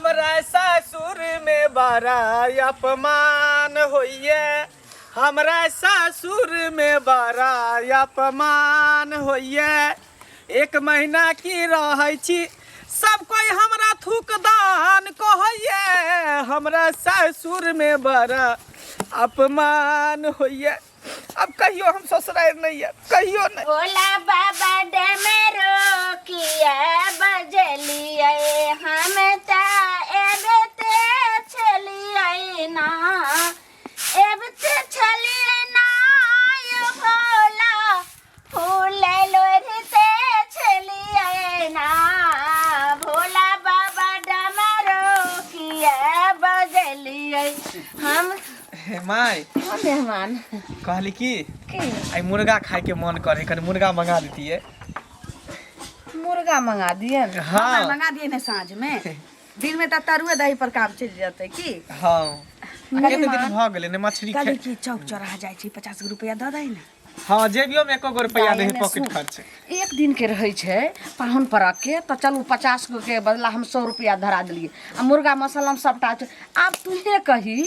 हमरा सासुर में बड़ा अपमान होइए, हमरा सासुर में बड़ा अपमान होइए। एक महीना की रहै छी, सब कोई हमरा थूक दान कहैए। हमरा सासुर में बड़ा अपमान होइए। अब कहियो हम ससुरारि नहीं आयब, कहियो नहीं। भोला बाबा डमरू किया बजलियै, हम त एबते छलियै ना, एबते छलियै ना यो भोला, फूल लोढ़ते छलियै ना। भोला बाबा डमरू किया बजलियै हम। हे my. हाँ मेहमान। कहली की की? आई मुर्गा खाए के मन करे, कनी मुर्गा मंगा देतिए। मुर्गा मंगा दिए? हाँ। हमरा मंगा दिए ने साँझ में, दिन में तऽ तरुए दही पर काम चलि जेतै की। हाँ, कते दिन भऽ गेलै ने मछली कहली खाए। की चौक चौराहा जाइ छी, 50 गो रुपया दऽ दही ने। हाँ, जेबियो में एको गो रुपया दाइ, नहीं, एने पॉकेट सुन। खर्च। एक दिन के रहै छै पाहुन परख के, तऽ चलू 50 गो के बदला हम 100 रुपया धरा देलियै आ मुर्गा मसाला मे सबटा छै। आब तूहे कही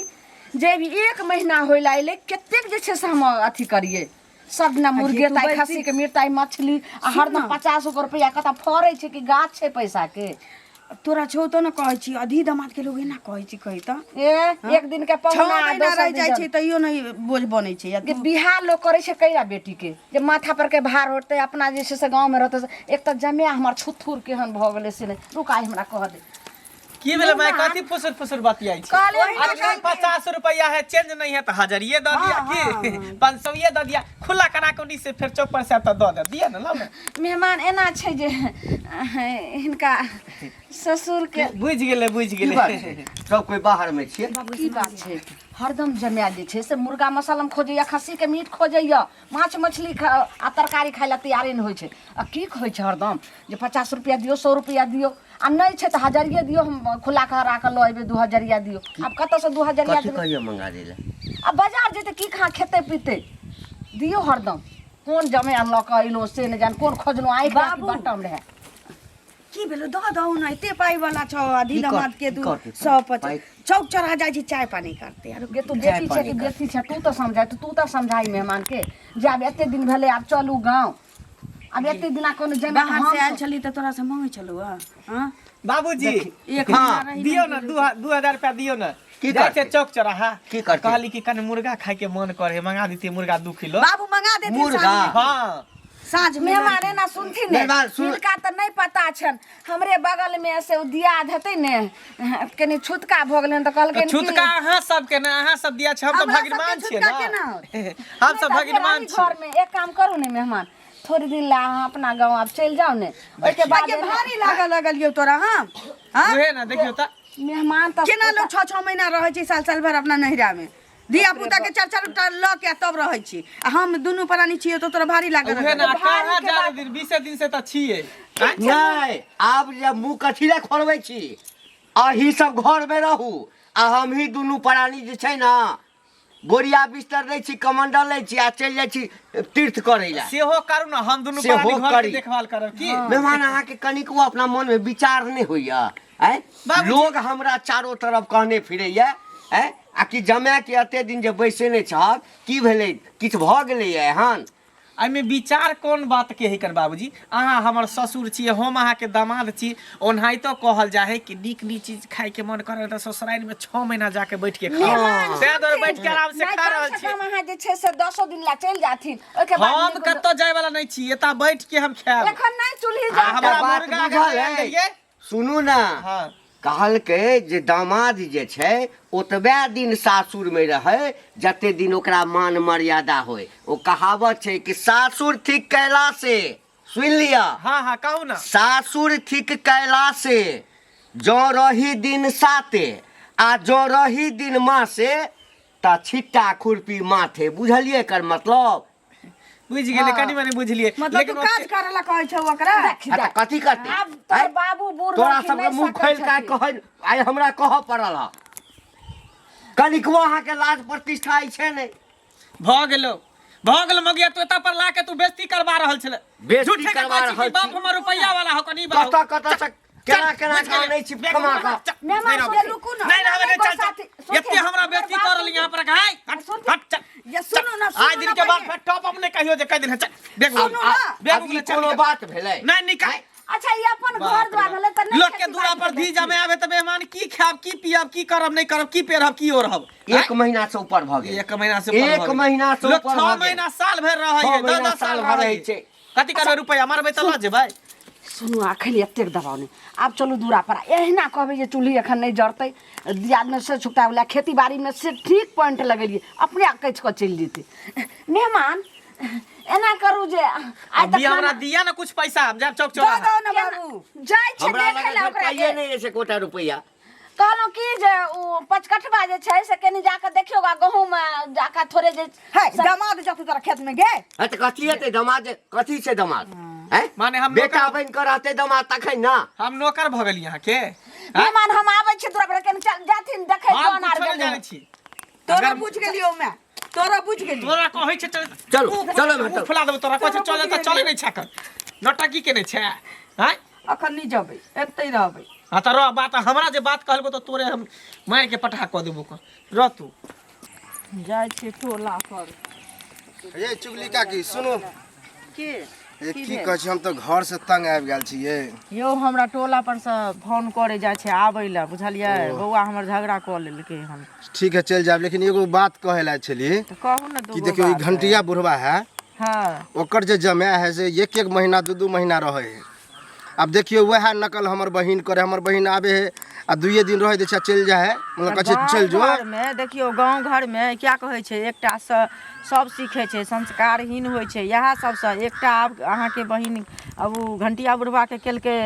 जे भी एक महीना होय ला अयलै, कतेक जे छै से हम अथी करियै सब दिना मुर्गे तू ताइ बैसी- खस्सी के मीट ताइ मछली आ हरदम 50 गो रुपया कतऽ फड़ै छै कि गाछ छै पैसा के? तोरा छौ तऽ ने कहै छी, अधि दमाद के लोग एना कहै छी, कही तऽ। ए एक दिन के 6 पहुना आ महीना दोसर रहि दिन जाइ जल। छै तैयो नहि बोझ बनै छै। आ जे तू बियाह लोग करै छै कैला बेटी के जे माथा पर के भार होतै, अपना जे छै से गाँव में रहतै। एक तऽ जमाय हमर छुथुर केहन भऽ गेलै से नहि। रुक, आइ हमरा कहऽ दे। की भेलै माय, कथी फुसुर फुसुर बतियाइ छी? कहलियै अरे नहीं, 50 रुपया है, चेंज नहीं है तो हजरिए दऽ दिया की 500 दऽ दिया, खुला करा के उन्हीं से फिर चौक पर से तो दऽ दे दिया ना, लाओ ना। मेहमान, एना छै जे हिनका ससुर के बुझि गेलै, बुझि की गेलै। बात छै? सब कोई बाहर में छियै। की बात छै, हरदम जमाय जे छै से मुर्गा मसाला खोजैया, खस्सी के मीट खोजैया, माछ मछली खा आ तरकारी खाय लए तैयारे नहि होइ छै। आ की कहै छै हरदम जे 50 रुपया दियौ, 100 रुपया दियौ, आ नहि छै तऽ हजरिये दियौ, हम खुला करा कऽ लऽ अयबै, 2 हजरिया दियौ। आब कतऽसँ 2 हजरिया कथी देबै? कहियो मंगा दै लए? आ बाजार जेतै की खा खेतै पीतै? दियौ हरदम। कोन जमाय लऽ कऽ अयलहुँ से नहि जान, कोन खोजलहुँ आँखि बाबू। बटम रहए। की भेलो, दऽ दहु ने, एते पाइ वाला छौ अधि की कर- दमाद के। की दू करतै? सौ पचास पाइ- चौक चौराहा जाइ छी, चाय पानी करतै आरो। गे तू चाय बेटी छै पानी कि कर। बेटी छै, तू तऽ समझाइ, तू तऽ समझाइ मेहमान के जे आब एते दिन भेलै, आब चलू गाँव। आब एते दिना कोनो जमा बाहर से आयल छली तऽ तोरा से मांगै छलौ हँ? बाबूजी, एक हाँ। महीना रही। दियौ ने, 2000 रुपया दियौ ने। की जाइ छै करतै? चौक चौराहा। की करतै? कहली कि कनि मुर्गा खाय के मन करे, मंगा देतियै मुर्गा 2 किलो। बाबू मंगा देथिन। मुर्गा? साँझ में। हाँ। साँझ में। मेहमान, एना सुनथिन ने। मेहमान, सुन- हिनका तऽ नहि पता छनि, हमरे बगल में से ओ दियाद हेतै ने, कनि छुतका भऽ गेलनि तऽ कहलकनि कि- छुतका अहाँ सबके ने, अहाँ सब दिया छै, हम तऽ हमरा सबके भगिनमान छियै छुतका ने। केना होत? हम सब नहि तऽ फेर भगिनमान अही छियै। घर में एक काम करू ने मेहमान, थोड़े दिन ला अहाँ अपना गाँव आब चलि जाउ ने, ओहिके बाद आगे भारी लागऽ लगल यौ तोरा हम हाँ? उहे ने, देखियौ तऽ। मेहमान तऽ केना लोग 6 6 महीना रहै छै, साल साल भर अपना नैहरा में धिया पुता के चार चार टा लऽ के आ तब रहै छी, आ हम दुनू प्राणी छियै तऽ तोरा भारी लागल उहे ने, आ भारी कहाँ के जा बात- दिन 20 दिन से तऽ छियै आँय? नहि, आब जे मुँह कथी लए खोलबै छी? अही सब घर में रहू आ हमही दुनू प्राणी जे छै ने, बोरिया बिस्तर लै छी, कमंडल लै छी आ चलि जाइ छी तीर्थ करै लए। सेहो करू ने, हम दुनू सेहो प्राणी घर के करी। देखभाल करब की। मेहमान, अहाँके कनिको अपना मनमे विचार नहि होइया? आँय, बाबूजी। लोग हमरा चारो तरफ कहने फिरैया, आँय, आ कि जमाए के एते दिन जे बैसेने छहक, की भेलै? किछु भऽ गेलैया एहन? एहिमे विचार कोन बात के है कर बाबूजी? अहाँ हमर ससुर छी, हम अहाँके दामाद छी। ओनाहितो कहल जाइ है कि नीक नीक चीज खाय के मन करे तऽ ससुरारि में 6 महीना जाके बैठ के खाओ। मेहमान, ताहि दुआरे बैठ के आराम से नहि, खा कम रहल से छी। कम अहाँ जे छै से 10 दिन ला चलि जाथिन, ओहिके बाद हम नहि कोनो- कतौ जाय वाला नहि छी, एतऽ बैठ के हम खायब। एखन नहि चूल्ही आ जरतै। हमरा बात मुर्गा बुझल अगर अइ? लए सुनू ने। हाँ। कहलकै जे दामाद जे छै ओतबे दिन सासुरमे रहै जते दिन ओकरा मान मर्यादा होय। ओ कहावत छै कि सासुर थिक कैलासे, सुनि लिअ। हाँ हाँ, कहू ना। सासुर थिक कैलासे जँ रही दिन साते, आ जँ रही दिन मासे तऽ छिट्टा खुरपी माथे। बुझलियै एकर मतलब? बुझि गेलै, कनि मनि बुझलियै। मतलब लेकिन तू काज ओते- करे ला कहै छौ ओकरा? देखी, आ तऽ देख। कथी करतै? आब तोहर आँय? बाबू बूढ़ तोरा भेलखिन, सबके नहि मुँह सकै खोलि कऽ छथिन। कहै आइ हमरा कहऽ पड़ल हँ। कनिकबो अहाँके लाज प्रतिष्ठा अछि नहि? भऽ गेलो, भऽ गेलो मगिया, तू एतऽ पर ला के तू बेइज्जती करवा रहल छले। बेइज्जती झूठे के करवा कहै छी कि रहल बाप छी। हमर रुपैया वाला हो, कनी बाबू। कतऽ कतऽ से केना केना कऽ आनै छी कमा कऽ मेहमान नहीं सुनथिन। रुकू ना। नहीं रहबे, नहीं, चल हमर चल। सुनथिन। एते हमरा बेइज्जती हमर कर रहली यहाँ पर हाय हट हट चल ये सुनू ना आज सुनू दिन ना के बाद पहिले। फिर टॉप अप नहीं कहियो जे कह दिन चल बैग सुनू ना। बैग अब ई कोनो बात भेलै नहीं निकाल अच्छा ई अपन घर द्वार भेलै तऽ नहि लोक के खेती दूरा बाड़ी पर धी के जमे आबे तऽ मेहमान की खायब की पियब की करब नहीं करब की पेरब की ओढ़ब एक महीना से ऊपर भऽ गेल एक महीना से ऊपर एक भऽ गेल। महीना से लोक ऊपर छह भऽ गेल। महीना साल भरि रहै छह है दस महीना दस साल साल भर रहै रहै छै छै। कथी करबै रुपैआ मारबै तऽ लऽ जेबै सुनू अखन एतेक दबाव नहि आब चलू दूरा पर एहिना कहबै जे चूल्ही एखन नहि जरतै दियादमे से छुकता वला खेती बाड़ीमे से ठीक पॉइंट लगेलियै अपने अकछि कऽ चलि जेतै मेहमान एना करू जे आइ अभी तऽ हमरा खाना दिया ना कुछ पैसा हम जायब चौक दऽ चौराहा दहो ना बाबू जाइ छै हमरा देखै लग लए ओकरा पाइए के। नहि अछि एकोटा रुपैआ कहलहुँ की जे ओ पचकठबा जे छै से कनि जाकऽ देखियौ गा गहूँम जाकऽ थोड़े जे है दमाद जतौ तोरा खेत में गे हँ तऽ कथी हेतै दमाद कथी छै दमाद हैं माने हम बेटा नौकर- बनि कऽ रहतै दमाद तखन ना हम नौकर भऽ गेली अहाँके आँय? मेहमान हम आबै छी तोरा पर कनि चल जाथिन देखै हम जौन आर कुछो नहि गेलै जानै छी तोरा अगर- बुझ गेलियो मैं तोरा बुझ गेलियो तोरा कहै छै चल चलू, मुँह चलू मुँह एम्हर, फुला देबौ तोरा कहै छै चल तऽ चलै नहि छै एखन नौटंकी केने छै आँय अखन नहीं जबै एतै रहबै हाँ तऽ रह बात हमरा जे बात कहलको तऽ तोरे हम मारि के पठा कऽ देबो कऽ रह तू जाइ छी टोला पर ये चुगली काकी सुनू के ये की कहै छी हम तऽ घर से तंग आबि गेल छी ये यौ हमरा टोला पर से फोन करे जाइ छै आबै लए बुझलियै बौआ हमर झगड़ा कऽ लेलकै हन ठीक है चलि जायब लेकिन एगो बात कहै लए छली तऽ कहू ने कि दूगो देखियौ ई बात। घंटिया बुढ़वा है हँ ओकर जे जमाय है से एक एक महीना दू दू महीना रहै है आब देखियौ वएह नकल हमर बहिन करे हमर बहिन आबे है आ दुइए दिन रहै दै छै आ चलि जाइ है मतलब कहै छै चलि जो घरमे देखियौ गाँव घरमे क्या कहै छै एकटा सँ सब सीखै छै संस्कारहीन होइ छै इएह सबसँ एकटा आब अहाँके बहिन आब ओ घंटिया बुढ़बाके केलकै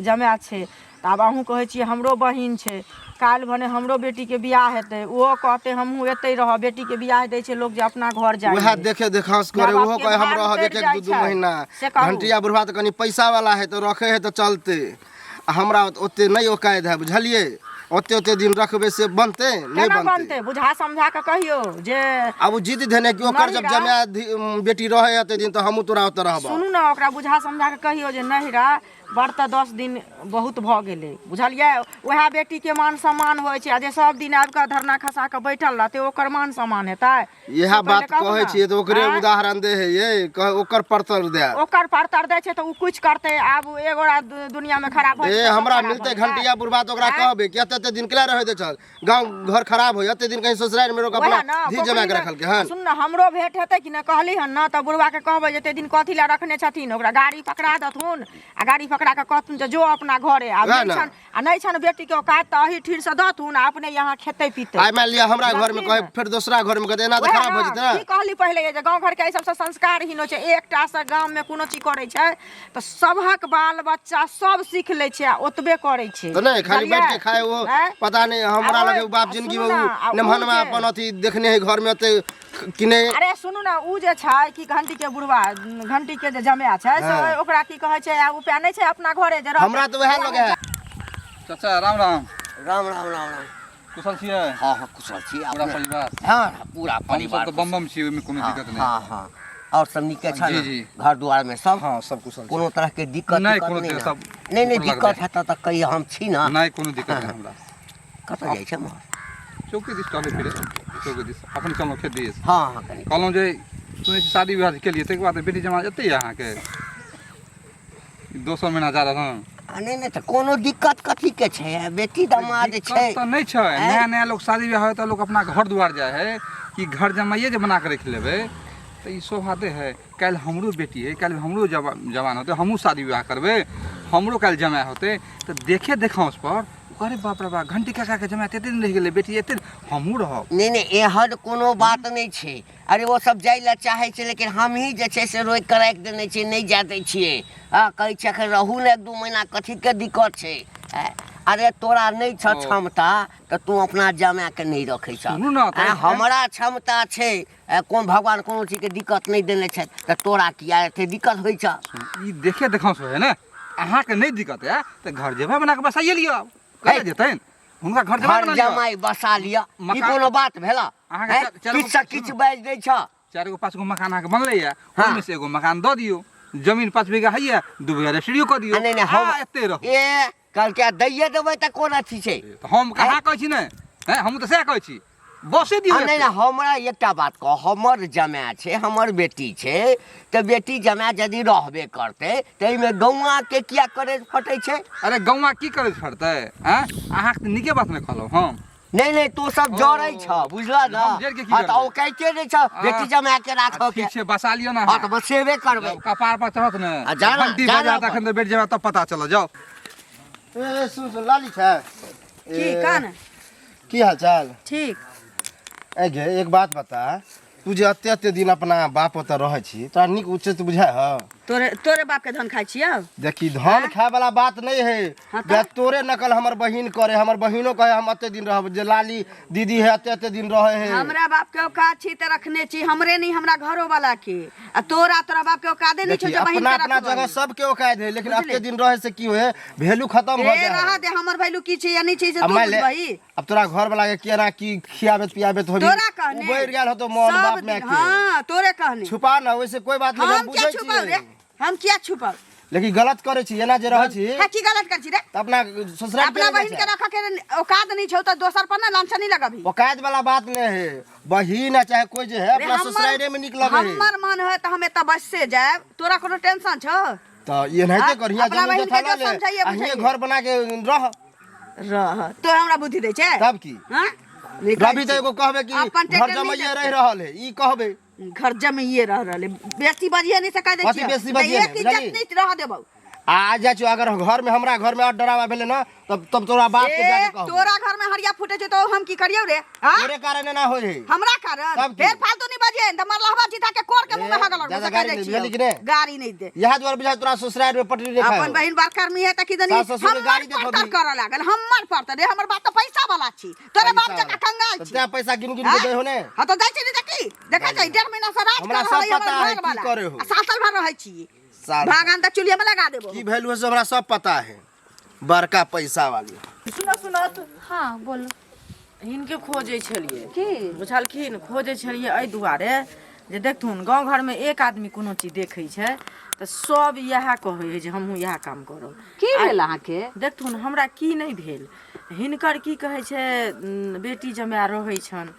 जमाय छै तऽ आब अहूँ कहै छियै हमरो बहिन छै काल्हि भने हमरो बेटीके बियाह हेतै ओहो कहतै हमहूँ एतै रहब बेटीके बियाह दै छै लोक जे अपना घर जाइ वएह देखे देखांस करे माय ओहो बापके कहे हम भार रहब उतरि एक एक जाइ दू दू छै। महीना से कहू। घंटिया बुढ़वा तऽ कनि पैसा वाला है तऽ रखे है तऽ चलते आ हमरा ओते नहि औकात है बुझलियै ओते ओते दिन रखबै से बनतै नहि केना बनतै बनतै बुझा समझा कऽ कहियौ जे आब ओ जिद धेने कि ओकर जब नहिरा- जमाय बेटी रहै एते दिन तऽ हमहूँ तोरा ओतऽ रहब सुनू ने ओकरा बुझा समझा कऽ कहियौ जे नहिरा बड़ तऽ 10 दिन बहुत भऽ गेलै बुझलियै उएह बेटीके मान सम्मान होइ छै आ जे सब दिन आबि कऽ धरना खसा कऽ बैठल रहतै ओकर मान सम्मान हेतै इएह से पहिले बात कहू कहै ने। छियै तऽ ओकरे आँय? उदाहरण दे है ये कह ओकर परतर दे ओकर परतर दै छै तऽ ओ कुछ करतै आब एगोरा दुनियामे खराब भऽ ए जेतै, सब हमरा खराब मिलतै भऽ जेतै। घंटिया बुढ़बा तऽ ओकरा आँय? कहबै कि एते एते दिन केला रहै दै छल गाँव घर खराब होय एते दिन कहीं ससुराल में रोक वएह अपना ने, धी जमा के पोखरिमे- रखलकै हन सुन ने हमरो भेंट हेतै कि ने कहली हन ने तऽ बुढ़वा के कहबै जे एते दिन कथी लए रखने छथिन ओकरा गाड़ी पकड़ा देथुन आ गाड़ी पकड़ा कऽ कहथुन जे जो अपना घरे आ वएह नहि ने। छनि आ नहि छनि बेटीके औकात तऽ अही ठीरसँ देथुन आ अपने यहाँ खेतै पीतै आइ मानि लिअ हमरा घर में बुझलखिन? कहे फेर दोसरा घर में कहते एना तऽ वएह खराब भऽ ने, जेतै ने की कहली पहिले जे गाँव घरके एहि सबसँ संस्कारहीन होइ छै एकटा से गाममे कोनो चीज करै छै तऽ सभक बाल बच्चा सब सीख लै छै आ ओतबे करै छै तऽ नहि खाली बुझलियै? बैठ के खाए वो आँय? पता नहीं हमरा आ लगे ओइ- बाप आ जिंदगी में सुनू उ ने, आ उ नेमहनमा जे- अपन अथी देखने है घर में ओते किने अरे सुनू ने उ जे छै कि घंटी के बुढ़वा घंटी के जे जमाय छै से हाँ। ओकरा की कहै छै आ उपाय नहि छै अपना घरे जे रहतै। हमरा तऽ वएह लगे है चाचा राम राम राम राम राम राम कुशल छियै हँ हँ कुशल छी पूरा अपने परिवार हँ हँ पूरा हम सब परिवार तऽ बम बम छी ओहिमे कोनो हँ दिक्कत नहि हँ हँ और सब नीके छ जी, ने जी। घर दुआर में सब हँ सब कुशल कोनो तरह के दिक्कत नहि, तिक्कत कोनो नहि ने सब नहि नहि ऊपर दिक्कत लगबै। हेतऽ तऽ कही हम छी ने नहि कोनो दिक्कत नहि हमरा कतऽ जाइ छै मोहर चौकी दिस टहलै फिरै चौकी दिस अपने चललहुँ खेत दिस हँ हँ कनि कहलहुँ जे सुनै छी शादी विवाह केलियै ताहिके बाद बेटी जमा एतै अहाँके दोसर महीना जा रहल हन आ नहि नहि तऽ कोनो दिक्कत कथीके छै बेटी दमाद दिक्कत छै तऽ नहि छै आँय? नया नया लोक शादी विवाह होइ तऽ लोक अपना घर दुआर जाइ है कि घर जमाइए जे बना कऽ राखि लेबै तऽ ई शोभा दै है काल्हि हमरो बेटी है काल्हि हमरो जवान होतै हमहूँ शादी विवाह करबै हमरो काल्हि जमाइ होतै तऽ देखे देखाउँस पर अरे बाप रे बाप घंटी काकाके जमाइ एते दिन रहि गेलै बेटी एते हमहूँ रहब नहि नहि एहन कोनो बात नहि छै अरे ओ सब जाइ लए चाहै छै लेकिन हमही जे छै से रोकि कऽ राखि देने छियै नहि जाय दै छियै हँ कहै छियै एखन रहू ने एक दू महीना कथीके दिक्कत छै आँय? अरे तोरा नहि छह ओ। क्षमता तऽ तू अपना जमाएके नहि रखै छह सुनू ने, तऽ आँय, हमरा क्षमता छै कोन भगवान कोनो चीजके दिक्कत नहि देने छथि तऽ तोरा किया एते दिक्कत होइ छह ई देखे देखाउँस होइ है ने अहाँके नहि दिक्कत है तऽ घर जेबै बना कऽ बसाइए लिअ कहिया जेतनि हुनका घर जमाइ घर बना लिअ जमाइ बसा लिअ ई मकान- कोनो बात भेला अहाँके हैं? चारि गो- किछु सँ किछु बाजि दै छह चारि गो पाँच गो मकान अहाँके बनलैए हाँ। ओहिमे से एगो मकान दऽ दियौ जमीन 5 बीघा होइए 2 बीघा रजिस्ट्रियो कऽ दियौ आ नहि नहि हम आ एते रहू ए कहलकै आ दैये देबै तऽ कोन अथी छै। तऽ हम कहाँ कहै छी ने हैं, हम तऽ सएह कहै छी, बसे दियौ। आ नहि नहि, हमरा एकटा बात कह, हमर जमाए छै, हमर बेटी छै, तऽ बेटी जमाए यदि रहबे करतै तऽ एहिमे गौआँके किया करेज फटै छै? अरे गौआँ की करेज फटतै? आँय, अहाँके तऽ नीके बात ने कहलहुँ हम। नहि नहि, तू सब जरै छ, बुझल ने? हम जरि के की हँ तऽ करबै? ओ कहिते नहि छ बेटी जमा के राखऽ के। ठीक छै, बसा लिअ ने। हँ तऽ बसेबे करबै। जब कपार पर चढ़त ने, आ जाना, घंटी जाना बजात अपन। अखन तऽ बैठ जेबै तब पता चलत। जाउ। ए सुन सुन, लाली छै। की ए, कान की हाल चाल? ठीक। ए गे, एक बात बता, तू जे एते एते दिन अपना बाप ओतऽ रहै छी, तोरा नीक उचित बुझाय ह? तोरे तोरे बाप के धन खाइ छियौ? देखी, धन खाय वाला बात नहीं है। हाँ तऽ? बे, तोरे नकल हमर बहिन करे, हमर बहिनो कहे हम एते दिन रहब, जे लाली दीदी है एते एते दिन रहे है। हमरा बाप के औकात छी तऽ रखने छी, हमरे नहीं हमरा घरो वाला के। आ तोरा तोरा बाप के औकाते नहीं छौ देखी, जे बहिन अपना के अपना रखबही। जगह सबके औकात है, लेकिन बुझली? एते दिन रहे से की होए, वैल्यू खत्म हो ए जाए। रह दे, हमर वैल्यू की छै या नहीं छै से अब तू मान ले, बुझबही। अब तोरा घर वाला के केना की खियाबेत पियाबेत होबी, तोरा कहने उबैर गेल होतो मन सब बाप माय दिन, के। हाँ तोरे कहने। छुपा ना, वैसे कोई बात नहीं, हम हम क्या बुझै छुपाऊ रे? छियै। हम क्या छुपाऊ? लेकिन गलत करै छी, एना जे रहै छी। हाँ, की गलत कर छी रे? तऽ अपना ससुराल अपना बहिन के रख के औकात नहीं छौ तऽ दोसर पर ना लांछन नहीं लगबही। औकात वाला बात नहीं है, बहिन आ चाहे कोई जे है रे, अपना ससुराले में निक लगे है। हमर मन है तऽ हम एतऽ बससे जायब, तोरा कोनो टेंशन छौ? तऽ एनाहिते हाँ, कर, हियाँ अपना जमीन बहिन जथा के लऽ जो ले समझाइए आ हियाँ बुझाइए। घर बना के रह। रह, तो हमरा बुद्धि दै छै? तब की? हाँ? रवि तऽ एगो कहबे कि अपन घर टेंशन नहीं जमैये देखतै। रहि रहल है, ई कहबे। घर जमैये रह रहल है, बेसी बजिए नहीं सका दै कथी छियौ। बेसी तऽ बजिए एक नहि, इज्जत बुझलही? नहीं रह देबौ। आ जाइ छियौ, अगर घर में हमरा घर में और डरावा भेलै ना, तब तब तोरा बाप के ए, जाके कहबो। तोरा घर में हरिया फूटे छै तो हम की करियौ रे? हाँ? तोरे कारण एना होइ है। हमरा कारण? तब की? फेर फालतू नहीं बजिए, तऽ मरलहबा जीता के कोर के मुंह में ए, हगल ज्यादा गारी नहीं, बुझलही कि नहि? गारी नहीं दे। इएह दुआरे बुझाइ तोरा ससुराल में पटरी नहीं खाइ अपन हो। बहिन बड़ कर्मी है तऽ की दनी सास ससुर के हमर गारी देखो परतर भी। करऽ लागल, हमर परतर रे, हमर बाप तऽ पैसा वाला छी, तोरे बाप पैसा जकाँ वाला। कंगाल तऽ छी। तें पैसा गिन गिन के दै हो ने? हाँ तऽ दै छै ने, तऽ की देखै छै, 1.5 महीना से राज हमरा कर सब रहल है पता हमर है घर की वाला। करे हो। आ साल साल भर रहै छी। साल भागान तऽ चुल्हिए में लगा देबो। की वैल्यू है से हमरा सब पता है, बड़का पैसा वाली। सुनो सुनो। हाँ बोलो। हिनके खोजै छलियै। की? बुझलखिन, खोजै छलियै एहि दुआरे जे देखथुन गाँव घरमे एक आदमी कोनो चीज देखै छै तऽ सब इएह कहै है जे हमहूँ इएह काम करब। की भेल अहाँके? देखथुन, हमरा की नहि भेल, हिनकर की कहै छै, बेटी जमाए रहै छनि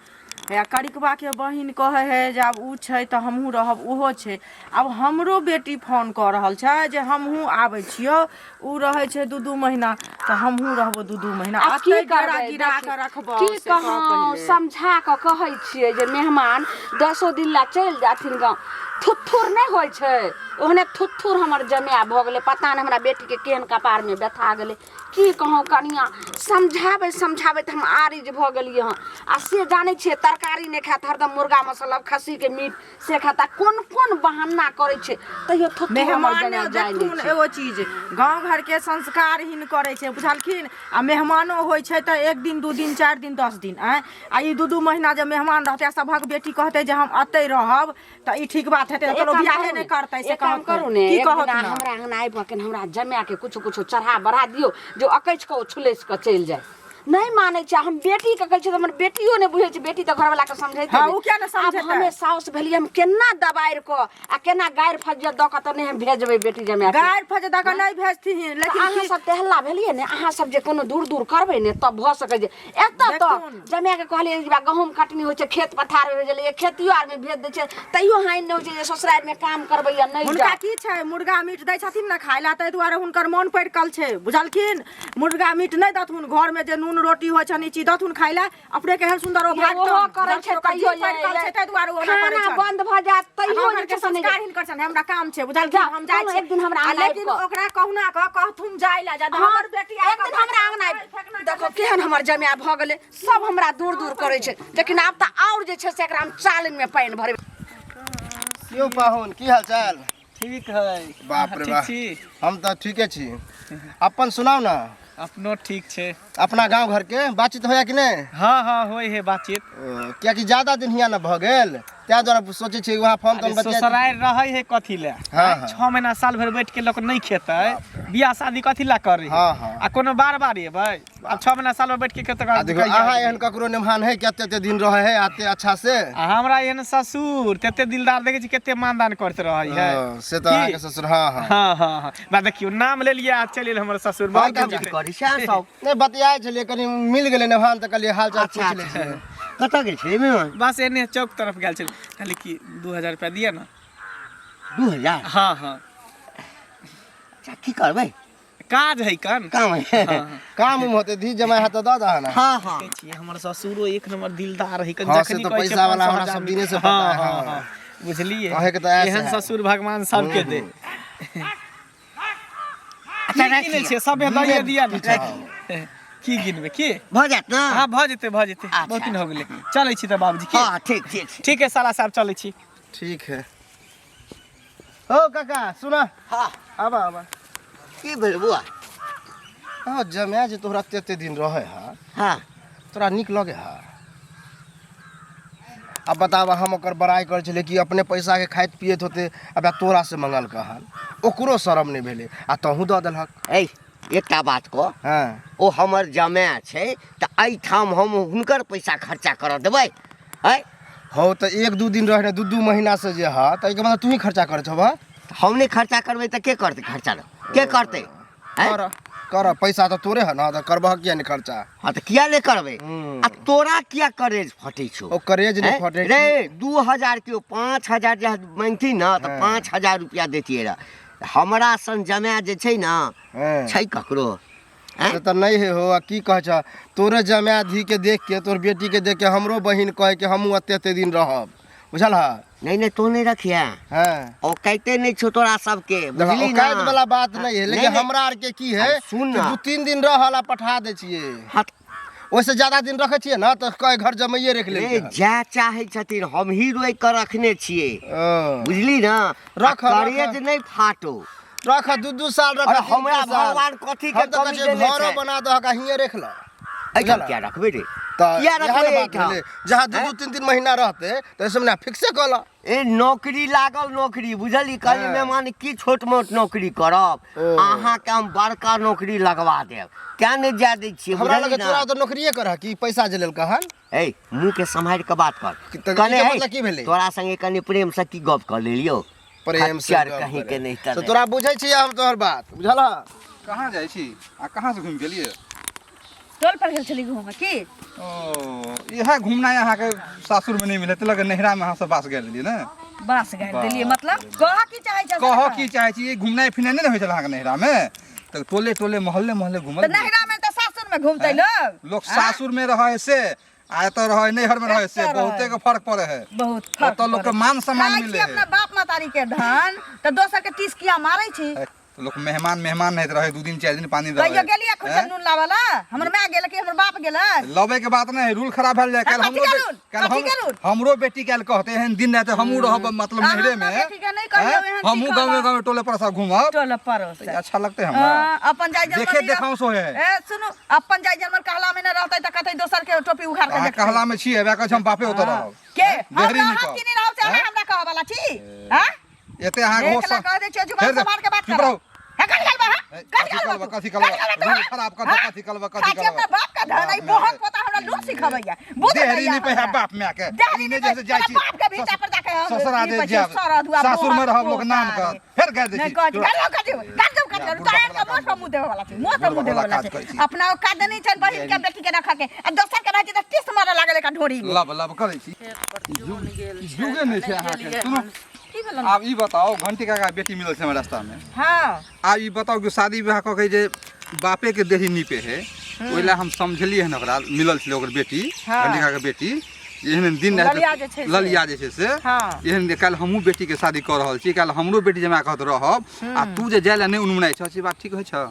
या करिकबाके बहिन कहै है जे आब ओ छै तऽ हमहूँ रहब, ओहो छै। आब हमरो बेटी फोन कऽ रहल छै जे हमहूँ आबै छियौ, ओ रहै छै 2-2 महीना तऽ हमहूँ रहबो 2-2 महीना। आब की एतै डेरा करबै? गिरा देखी, कऽ रखबौ की से कह कहौं, पहिले। समझा कऽ कहै छियै जे मेहमान 10 दिन ला चलि जाथिन गाँव, थुथुर नहि होइ छै ओहने थुथुर हमर जमाए भऽ गेलै। पता नहि हमरा बेटीके केहन कपारमे व्यथा गेलै। की कहौं कनिया, समझाबै समझाबैत हम आरिज भऽ गेलियै हँ। आ से जानै छियै, तरकारी नहि खायत, हरदम मुर्गा मसल्ला खस्सीके मीट से खायत, आ कोन कोन बहाना करै छै तैयो थुथुर हमर मेहमान जमाए जाइ नहि देखथुन छै। एगो चीज, गाँव घरके संस्कारहीन करै छै, बुझलखिन? आ मेहमानो होइ छै तऽ 1 दिन 2 दिन 4 दिन 10 दिन, आँय, आ ई 2-2 महीना जे मेहमान रहतै आ सभक बेटी कहतै जे हम एतै रहब, तऽ ई ठीक बात हेतै? एक चलो काम बियाहे करू नहि ने, करतै से एक काम कहत करू ने, की एक कहत दिना ने? हमरा अंगना आबि कऽ हमरा जमा के कुछो कुछो चढ़ा बढ़ा दियौ जो अकैछ कऽ ओ छुलैस कऽ चलि जाय। नहि मानै छै। हम बेटी के कहै छियै तऽ हमर बेटियो नहि बुझै छै। बेटी तऽ घरवला के समझैते हाँ, नहि। ओ किया नहि आब समझेतै? हमे साउस भेलियै, हम केना दबारि कऽ आ केना गारि फज्जत दऽ कऽ तऽ नहि हम भेजबै बेटी जमाए के। गारि फज्जत दऽ कऽ नहि भेजथिन, लेकिन अहाँ की सब तेहला भेलियै ने, अहाँ सब जे कोनो दूर दूर करबै ने तब भऽ सकै छै। एतऽ तऽ देखथुन। जमाए के कहलियै जे बा गहूँम कटनी होइ छै, खेत पथार होइ छलै, खेतियो आरमे भेज दै छै, तैयो हानि नहि होइ छै जे ससुरारिमे काम करबै या नहि हुनका जाउ। की छै, मुर्गा मीट दै छथिन ने खाय लए, ताहि दुआरे हुनकर मोन पड़ि छै, बुझलखिन? मुर्गा मीट नहि देथुन, घरमे जे नून रोटी होइ छनि ई चीज देथुन खाय लए, अपने केहन सुन्दर ओ ये भागतन। ओहो करै छै बुझलखिन, ओकर तैयो जीभ पड़ि छै ताहि दुआरे ओ ओना करै खाना छनि। बंद भऽ जायत तैयो गाँव जे घरके छै से नहि संस्कार हिनकर छनि। हमरा काम छै, बुझलखिन? जाउ, हम जाइ कोनो छी। एक दिन हमरा आ अंगना आबि लेकिन कऽ। ओकरा कहुना कऽ कहथुन जाय लए, जब हाँ, हमर बेटी एक आबि दिन कऽ हमरा अंगना आबि देखो केहन हमर जमाए भऽ गेलै, सब हमरा दूर दूर करै छै। लेकिन आब तऽ आओर जे छै से एकरा हम चालनिमे पानि भरबै। यौ पाहुन, की हाल चाल? ठीक है। बाप रे ठीक बा। छी? हम तऽ ठीके छी, अपन सुनाउ ने। अपनो ठीक छै। अपना गांव घर के बातचीत होया कि नहि? हाँ हाँ होय है बातचीत। कियाकि ज्यादा दिन हिया न भऽ गेल, ताहि दुआरे सोचै छियै वहाँ फोन तोन बतिया। ससुरारि रहै है कथी ले? हाँ, हाँ। 6 महीना साल भरि बैठ के लोक नहि खेतै, बियाह शादी कथी ला करै? हाँ, हाँ। आ कोनो बार बार एबै? आब 6 महीना साल भरि बैठ के खेतै। आ देखो, अहाँ एहन ककरो निमहान है कि एते एते दिन रहै है एते अच्छा से? आ हमरा एहन ससुर तेते दिलदार देखै छी, कते मानदान करैत रहै है। हाँ, से तऽ अहाँके ससुर, हाँ हाँ हाँ हाँ हाँ। बा देखियौ, नाम लेलियै आ चलि एल हमर ससुर। बहुत की करै छै अहाँ सब? नहि, बतियाइ छलियै, कनि मिल गेलै नेभान तऽ कहलियै हाल चाल पूछि लै छियै। कतऽ गेल छलियै मेहमान? बस एने चौक तरफ गेल छलियै। कहली कि 2000 रुपया दिअ ने। 2000? हाँ हाँ। अच्छा, की करबै? काज है कन। काम है? काम उम होतै, धी जमाइ हेतै, दऽ दह ने। हाँ हाँ। देखै छियै, हमर ससुरो एक नंबर दिलदार है कन। हाँ, से जखनी तऽ कहै छै पैसा वाला 500 हमरा हजार सब दिने से पता हाँ है, हाँ हाँ। हाँ, बुझलियै? अहेंके तऽ ऐसे एहन है। ससुर भगवान सबके दे। अच्छा, की राखि गिनै लिअ। छियै? सबे दैये दिअ ने। की गिनबै की? भऽ जायत ने? हाँ, भऽ जेतै, भऽ जेतै। अच्छा। बहुत दिन हो गेलै। चलै छी तऽ बाबूजी की? हाँ, ठीक ठीक। ठीक है साला साहब, चलै छी। ठीक है। हो काका, सुना। हाँ। आबा आबा। की भेल बुआ? हाँ, जमाए जे तोहरा एते एते दिन रहै है, हाँ, तोरा नीक लगे है? अब बताब, हम ओकर बड़ाई करै छलियै कि अपने पैसाके खाइत पियैत होतै, अब तोरा से मंगल कहन, ओकरो शरम नहि भेलै आ तहूँ दऽ देलहक। ऐ, एकटा बात कह। हाँ। ओ हमर जमाए छै तऽ एहिठाम हम हुनकर पैसा खर्चा करऽ देबै? ऐ हौ, तऽ 1-2 दिन रहै, 2-2 महीना से जे ह, तऽ एहिके मतलब तू ही खर्चा करै छह? हम नहि खर्चा करबै तऽ के करतै खर्चा? के करतै? ऐं? कर कर, पैसा तऽ तोरे है ना, तऽ करबह किया नहि खर्चा? हाँ, तऽ किया नहि करबै? हम्म। आ तोरा किया करेज फटै छौ? ओ करेज नहि ऐं? फटै। रे, 2000 के 5000 जे मांगती ना तऽ हाँ। 5000 रुपया देतियै रह। हमरा सन जमाए जे छै ना, हाँ। छै ककरो? ऐं? से तऽ नहि है हो। आ की कहै छ, तोरे जमाए धी के देख के, तोर बेटी के देख के हमरो बहिन कहे कि हमहूँ एते एते दिन रहब, बुझल है? नहीं नहीं, तू नहीं रखिया। हाँ। औकाते नहीं छौ तोरा सबके। देखो, बुझली ना? औकात वाला बात नहीं है, लेकिन नहीं, नहीं। हमरा आर के की है अरे सुन कि ना। 2-3 दिन रहल आ पठा दै छियै। हाँ। ओहिसे ज्यादा दिन रखै छियै ना तऽ कहे घर जमाइए रखि रे, लेलकै। जाय चाहै छथिन, हम ही रोकि कऽ रखने छियै। हन। बुझली ना? रख, आ करेज रख। नहीं फाटो। रख, 2-2 साल रख। अरे 3-3 हमरा साल। भगवान कथी के हम तऽ कहै कमी छियै देने घरो छै? बना दहक आ हिये रख ल। एहिठाम बुझल? किया रखबै रे? तऽ किया इएह ने रखबै बात एहिठाम? भेलै, जहाँ 2-2 3-3 महीना रहतै तऽ एहिसँ ने फिक्से कऽ ल। ए, नौकरी लागल, नौकरी, बुझली? कहली हाँ। मेहमान, की छोट मोट नौकरी करब? ओ। अहाँके हम बड़का नौकरी लगवा देब, क्या नहि जाय दै छियै। हमरा बुझली लगे ना? तोरा तऽ नौकरिए करह कि पैसा जे लेलकै हन। ए, मुँह के सम्हारि के बात कर। तऽ कने एहिके है, मतलब की भेलै? तोरा संगे कनि प्रेम से की गप कर लेलियौ। प्रेम से खच्चर गप कहीं करे। के नहीं तऽ तले। तोरा बुझै छियै हम तोहर बात, बुझल हँ? कहाँ जाइ छी आ कहाँ से घुमि गेलियै? टोल पर गेल छली घूमे की। ओ, इएह घूमनाइ अहाँके सासुरमे नहि मिलत लगे, नैहरामे अहाँ सब बास गेल रहियै ने? बाँस गाड़ि देलियै मतलब? कहऽ की चाहै छ? कहऽ की चाहै छी, ई घूमनाइ फिरनाइ नहि ने होइ छल अहाँके नैहरामे, तऽ टोले टोले मोहल्ले मोहल्ले घूमल। तऽ नैहरा में तऽ सासुर में घूमतै लोग? लोक सासुरमे रहै है से आ एतऽ रहै नैहरमे रहै से एतऽ रहै। बहुते के फर्क पड़ै है। बहुत फर्क ओतऽ लोकके पड़ै। मान सम्मान खाइ मिलै छी है। अपना बाप महतारी के धन तऽ दोसर के टीस किया मारै छी? तऽ लोक मेहमान मेहमान नहीं रहे, 2 दिन 4 दिन 5 दिन कहियो रहे। गेलियै खुरचन नून लाबऽ ला? हमर माय गेल कि हमर बाप गेल? लबै के बात नहीं, रूल खराब भेल जाय। काल्हि कथी हमरो के रूल? काल्हि कथी के रूल? हमरो बेटी काल्हि कहते एहन दिन रहते हमहूँ रहब मतलब अहाँ नैहरे अपना में। बेटी के नहि कहियौ हैं? एहन हमहूँ सीखऽ गाँवे ला। गाँवे टोले पर सब घूमब। टोल पड़ोस। तऽ अच्छा लगतै हमरा? हाँ, अपन जाय जन्मल देखे नहीं रह- देखाउस होय है। ए सुनू, अपन जाय जन्मल कहला में न रहतै तऽ कहतै दोसर के टोपी उखाड़ के अहाँ देखतै। कहला में छी, हेबे कहै छी हम बापे ओतऽ रहब। के हम देहरी रहब निकल। कि नहि रहब से अहाँ हैं? हमरा कहऽ वाला छी? हाँ? एते अहाँके एक होश ला कह दै छियै, जुबान फेर दे- सम्हार के बात चुप कर। रहू। हे कट गेल बा, हाँ? ए, कट कथी गेल बा करबा, तू? कथी कट करबा? गेल बा तू, रूल हाँ? खराब कर दे, हाँ? कथी करबा, कथी खाइ छी करबा? अपना बाप का धन, ई बाप बोहत माय के। पोता हमरा लूर सिखबैया। बुझ देहरी दैया नहीं पे हमरा। बाप माय के। देहरी ई नहीं नहि जैसे पे, जाइ तोरा छी। बाप के भीता पर जाके हम ससुरा ई जे पछी जायब। सरद हुआ, सासुर में बोहत रहब लोक नाम पोता कर। रे। फेर गारि दै नहीं छी। कहै छी, गारि दौ, गारि दौ, गारि दौ, गारि दौ। बुढ़बा तोरा आरके वाला मुँह पर मुँह देबऽ वाला छै, मुँह पर मुँह बुढ़बा देबऽ वाला वाला काज छै। करै छी। अपना औकात देने छनि बहिन के बेटी के रखऽ के, आ दोसर के रहै छै तऽ टीस मारऽ लागल एकर ढोरी में। लब लब करै छी। जुगे नहि छै अहाँके। सुनू, आब ई बताउ, घंटी काका बेटी मिलल छै हमरा रास्ता में। हाँ। आब ई बताउ कि शादी विवाह कऽ के जे बापे के देही नीपे है, ओहि ला हम समझलियै हन ओकरा मिलल छलै ओकर बेटी। हाँ। घंटी काका के बेटी एहन दिन आयत- ललिया जे छै से। ललिया जे छै से। हाँ। एहन जे काल्हि हमहूँ बेटीके शादी कऽ रहल छी, काल्हि हमरो बेटी जमा कहत रहब, आ तू जे जाय लए नहि उनमुनाइ छह, से बात ठीक होइ छौ?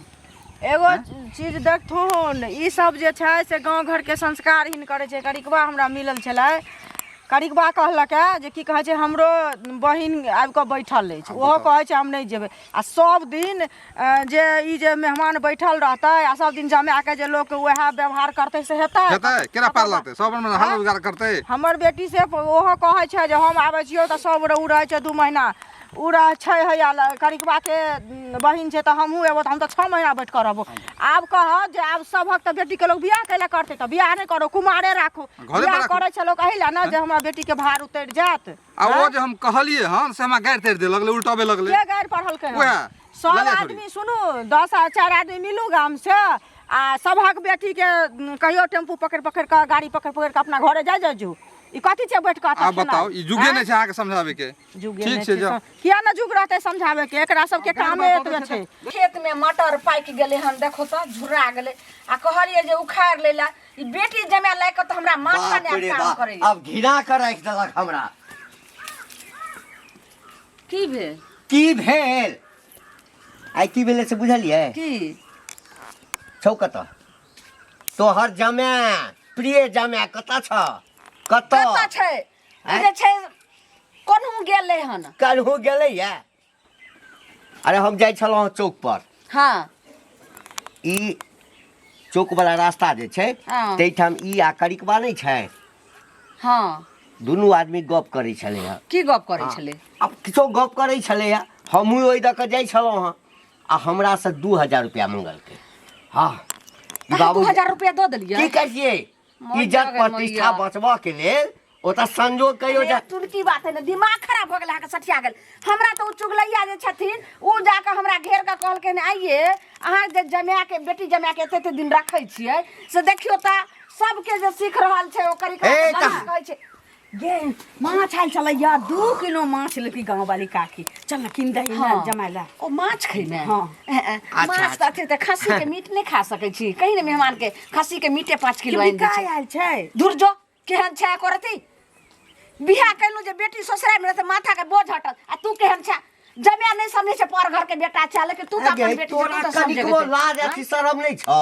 एगो चीज देखथुन, ई सब जे छै से गाँव घरके संस्कारहीन करै छै। करिकबा हमरा मिलल छलै, करिकबा कहलक हे जे की कहै छै हमरो बहिन आबि कऽ बैठल अछि ओहो कहै छै हम नहि जेबै आ सब दिन जे ई जे मेहमान बैठल रहतै आ सब दिन जमाके जे लोक वएह व्यवहार करतै से हेतै हेतै केना पार लगतै सब अपन हाल रोजगार करतै हमर बेटी से ओहो कहै छै जे हम आबै छियौ तऽ सब ओ रहै छै 2 महीना ओ रह छै हैया करिकबाके बहिन छै तऽ हमहूँ एबो तऽ हम तऽ 6 महीना बैठ कऽ रहबो आब कहत जे आब सभक तऽ बेटीके लोक बियाह कैला करतै तऽ बियाह नहि करो कुमारे राखू घरे पर बियाह राखू। करै छै लोक एहि लए ने जे हमरा बेटीके भार उतरि जायत आ ओ जे हम कहलियै हन से हमरा गारि तारि दे लगलै उल्टबे लगलै के गारि पढ़लकै हन? उएह, सब ललिया छोड़ी। आदमी सुनू 10 आ 4 आदमी मिलू गाम से आ सभक बेटीके कहियो टेम्पू पकड़ि पकड़ि कऽ गाड़ी पकड़ि पकड़ि कऽ अपना घरे जाइ जाइ जो ई कथी छै बैठ कऽ आब बताउ ई जुगे नहि छै अहाँके समझाबै के जुगे ठीक नहि छै छै जाउ किया ने जुग रहतै समझाबै के एकरा सबके कामे एतबे छै खेत में मटर पाकि गेलै हन देखो तऽ झुर्रा गेलै आ कहलियै जे उखाड़ि लै लए ई बेटी जमा लए कऽ तऽ हमरा माथा बाप नहि रे काम बाप करैया आब घिना कऽ राखि देलक हमरा की भेल की भेल आइ की भेलै से बुझलियै की छौ कतऽ तोहर जमाय प्रिय जमाय कतऽ छ कतऽ कतऽ छै ओ आँय? जे छै कोनहु गेलै हन कलहु गेलैया अरे हम जाइ छलहुँ चौक पर हँ ई चौक वाला रास्ता जे छै हँ। ताहिठाम ई आ करिकबा नहि छै हँ दुनू आदमी गप करै छलै हँ की गप करै छलै आब किछो गप करै छलैया हमहूँ ओहि दऽ कऽ जाइ छलहुँ हँ आ हमरासँ 2000 रुपया मंगलकै हँ ई अहाँ 2000 रुपया दऽ देलियै की करियै मर इज्जत जागे प्रतिष्ठा मैया। बचबऽ के लेल ओतऽ संजोग कहियो अरे जा तुरकी बात है ने दिमाग खराब भऽ गेल अहाँके सठिया गेल हमरा तऽ ओ चुगलैया जे छथिन ओ जाकऽ हमरा घेर कऽ कहलखिन आइये अहाँ जे जमाके बेटी जमाके एते एते दिन रखै छियै से देखियौ तऽ सबके जे सीख रहल छै ओकर ए, तऽ- कहै छै गे माछ आयल छलैया 2 किलो माछ लेलकै गाँव वाली काकी चल ना कीन दही हाँ। जमाय ला ओ माछ खैमे हाँ। अच्छा, माछ तऽ अथी तऽ खस्सी के मीट नहि खा सकै छी कही ने मेहमान के खस्सी के मीटे 5 किलो आनि दै बिका छै आयल छै दूर जो केहन छै करती बियाह केलहुँ जे बेटी ससुराल मे रहतै माथा के बोझ हटत आ तू केहन छै जमाय नहि समझै छै पर घर के बेटा छै लेकिन तू तऽ गे, अपन बेटी छै, तू तोरा तऽ समझै कनिकबो लाज अथी शरम नहि छौ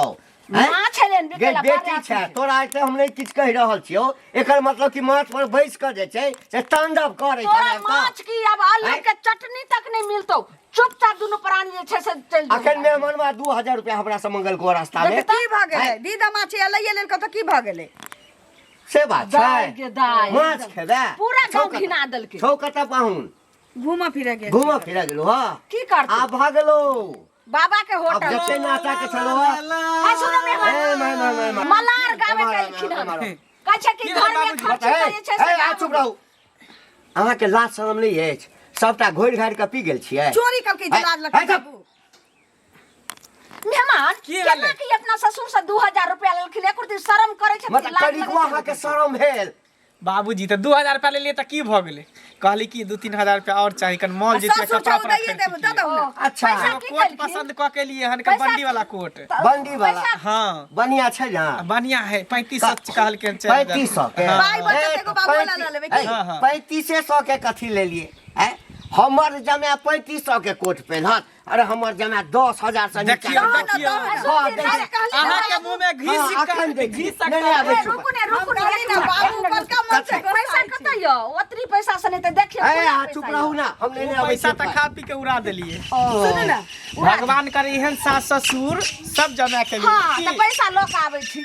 हैं? माछ एलै हन गे बिकै लए बेटी छै तोरा एते हम नहि किछु कहि रहल छियौ एकर मतलब कि माछ पर बैस कऽ जे छै से तांडव करै तोरा छलै माछ की आब आलू हैं? के चटनी तक नहीं मिलतौ चुपचाप दुनू प्राणी जे छै से चलि जो। अखन मेहमानवा 2000 रुपया हमरा से मंगलको रास्ता मे की भऽ गेलै दीदा माछ एलैये लेल कतऽ की भऽ गेलै से बात छै दाइ गे दाइ माछ खेबै पूरा छौ गाँव कतऽ? घिना देलकै छौ कतऽ पाहुन घूमऽ फिरऽ गेल घूमऽ फिरऽ गेलौ हँ की करतै आब भऽ गेलौ बाबा के आब होटल जते नाचा के छलौ हँ हाँ सुनो मेहमान ए, my, my, my, my. मलार गावे एम्हर, के एलखिन एम्हर, हन एम्हर। कहै छै कि की घर में बाबूजी? खर्च ए, जे छै से ए, आ चुप रहू अहाँके लाज शरम नहि अछि सबटा घोरि घारि कऽ पी गेल छियै चोरी कलकै जे लाज लगतै है, है, बाबू मेहमान की केना भेलै? कि अपना ससुर से 2000 रुपया लेलखिन एको दिन शरम करै छथिन मतलब लाज कनिको लगै छै। अहाँके शरम भेल बाबूजी तऽ 2000 रुपया लेलियै तऽ की भऽ गेलै कहली कि 2-3 हजार रुपया और चाही कन मॉल जैतियै ससुर कपड़ा छौ उपड़ा दैये देब खरीदतियै। दऽ दहु ने अच्छा पैसा एगो की कोट केलखिन? पसंद कऽ के लिए हन पैसा- बंडी वाला कोट बंडी वाला पैसा- हाँ बढ़िया छै ने बढ़िया है 3500 कहलकै हन 4000। 3500 के हाँ। पाइ बचत एगो बाबू वाला लऽ लेबै की? हाँ, हाँ। 3500 के कथी लेलिए हैं हमर जमाय 3500 के कोट पेन्हत अरे हमर जमाय 10,000 से नीचा देखियौ नहि। देखियौ हाँ, देखियौ। अहाँके मुँह में घी हाँ, सिक्का अखन देखी। घी नहि, नहि, आबै ए, छी। रुकू ने रुकू ने हम एक कहली ना, मिनट, बाबू एक मिनट। बड़का मन से पैसा कतऽ यौ ओतरी पैसा से नहि तऽ देखियौ ए पूरा अहाँ पैसा चुप यौ। रहू ना हम लेने आबै पैसा छी तऽ खा पी के उड़ा देलिए सुनू ना भगवान करे एहन सास ससुर सब जमा के हाँ लिए तऽ पैसा लऽ कऽ आबै छी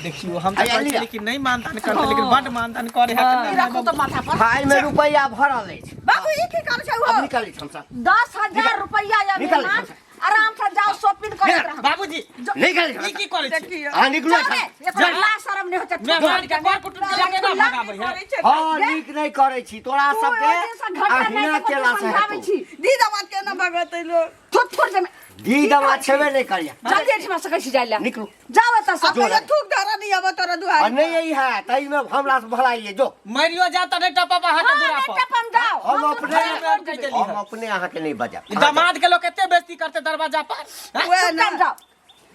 देखियो हम तऽ अरे कहै लिअ। छलियै कि नहि मानदान करतै लेकिन बड मानदान करे है ई राखू तऽ माथा पर फाइल में रुपैया भरल अछि बाबू ई की करै छै अब ओ निकालै छी हमसब 10,000 रुपया या निकाल, मेहमान निकाल। आराम से जाओ शॉपिंग करैत रहब बाबूजी निकाल ई की करै छी देखियौ अहाँ निकलू जाओ रे, एखन। एकरा लाज शरम नहि होइ छै मेहमान के कर कुटुम के लगे ना भगाबै है हँ नीक नहि करै छी तोरा तू सबके ओहि दिनसँ घंटा अहिना नहि केला से समझाबै हेतौ छी दीदा मात के ना भगवतै लोग थोड़ थोड़ जमे दी दमा छेबे नहि करिया जल्दी एहिठमा सकै छी जाइ लए निकलू जाओ एतऽ से अब कहियो थूक धरा नहीं आबो तोरा आ दुआरी नहि यही है ताहिमे हमरा से भलाई ये जो मरियो जा तऽ नहि टपब अहाँके हाँ, दूरा नहि पर टपम जाओ हम अपने अपने हम अपने अहाँके नहि बजाब ई दामाद के लोग एते बेइज्जती करते दरवाजा पर हैं? वएह ना चुपचाप जाओ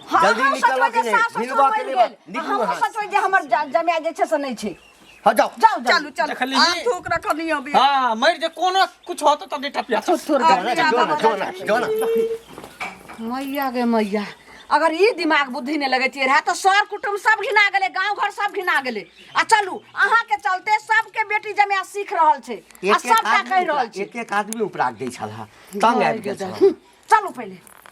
हाँ, जल्दी हम निकलऽ सोचबै कि जे नहि? सास ससुर मिलबऽ कि मरि नहि? गेल। निकलू हमहूँ अहाँ से। सोचबै जे हमर जमाय जे छै से नहि छै हँ जाओ जाओ जाओ चलू चलू देखली? आब थूक रखल नहीं अभी हाँ मरि जे कोनो कुछ होतो तब नहि टपिया थोड़ थोड़ आब जो ना जो ना जो ना मैया गे मैया अगर ई दिमाग बुद्धि नहि लगैतियै रहए तऽ सर कुटुम्ब सब घिना गेलै, गाँव घर सब घिना गेलै। आ चलू, अहाँके चलते सबके बेटी जमाय सीख रहल छै आ एक एक सबटा आदमी कहि रहल छै। एक एक आदमी उपराग दै छल, तंग आबि गेल छल। चलू पहिले।